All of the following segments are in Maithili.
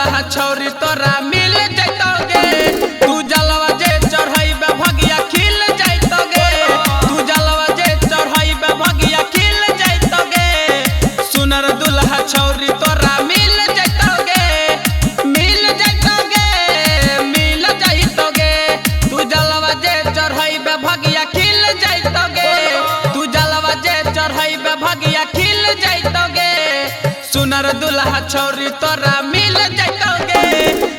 दुल्हा छौरी तोरा मिल जैतो गे। तू जलवा जे चढ़ैबे भगिया खिल जैतो गे। तू जलवा जे चढ़ैबे भगिया खिल जैतो गे। सुनर दुल्हा छौरी तोरा मिल जैतो गे, मिल जैतो गे, मिल जैतो गे। तू जलवा जे चढ़ैबे भगिया खिल जैतो गे। तू जलवा जे चढ़ैबे भगिया खिल जैतो गे। सुनर दुल्हा छौरी तोरा मिल जैतो गे।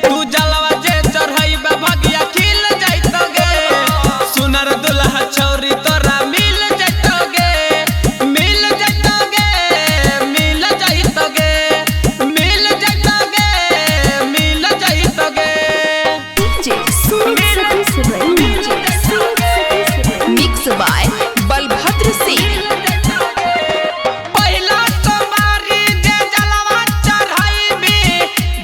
तू जलवा जे चढ़ैबे भगिया खिल जैतो गे। सुनर दुल्हा छौरी तोरा मिल जैतो गे, मिल जैतो गे, मिल जैतो गे, मिल जैतो गे, मिल जैतो गे। DJ Sumit Satish Rai. DJ Sumit Satish Rai. Mix by Balbhadra Singh. पहिला सोमवारी जे जलवा चढ़ैबी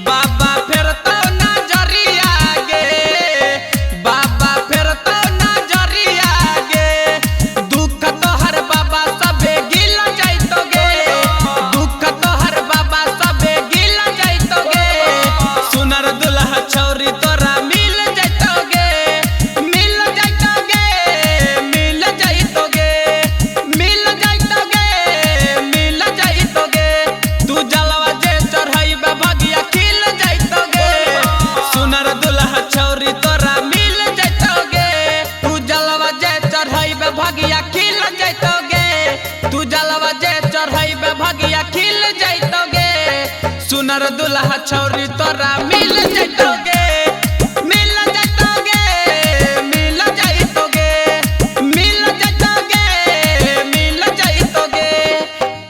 बाबा फेर तो नजरिया गे, बाबा फेर तो नजरिया गे। दुख तोहर बाबा सबे गिल जैतो गे, दुख तोहर बाबा सबे गिल जैतो गे। सुनर दुल्हा छौरी तोरा मिल जैतो गे, मिल जैतो गे, मिल जैतो गे, मिल जैतो गे, मिल जैतो गे। तू जलवा जे चढ़ैबे भगिया खिल जैतो गे। सुनर दुल्हा छौरी तोरा मिल जैतो गे। तू जलवा जे चढ़ैबे भगिया खिल जैतो गे। तू जलवा जे चढ़ैबे भगिया खिल जैतो गे। सुनर दुल्हा छौरी तोरा मिल जैतो गे, मिल जैतो गे, मिल जैतो गे, मिल जैतो गे, मिल जैतो गे।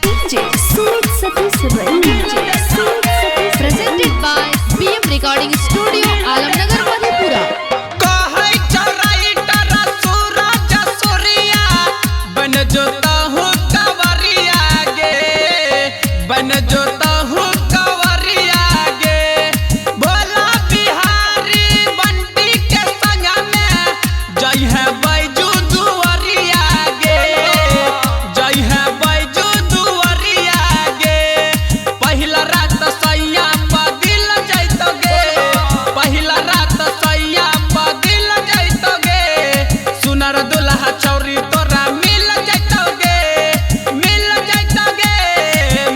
DJ Sumit Satish Rai. DJ Sumit Satish Rai. Presented by PM Recording Studio, Alamnagar, Madhepura. कहै चौराई टरा सूरज सूर्या बन जोता हूँ कंवरिया गे, बन जोता हूँ कंवरिया गे। भोला बिहारी बंटी के संग में जय है बैजू दुआरिया गे, जय है बैजू दुआरिया गे। पहिला रात सैया पदिल जैतो गे, पहिला रात सैया पदिल जैतो गे। सुनर दुल्हा छौरी तोरा मिल जैतो गे, मिल जैतो गे,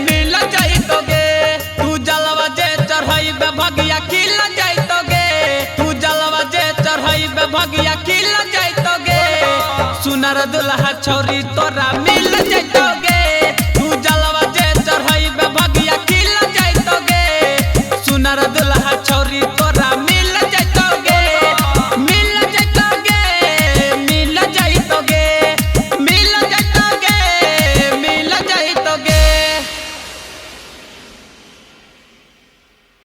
मिल जैतो गे। तू जलवा जे चढ़ैबे भगिया खिल जैतो गे। तू जलवा जे चढ़ैबे भगिया खिल जैतो गे। सुनर दुल्हा छौरी तोरा मिल जैतो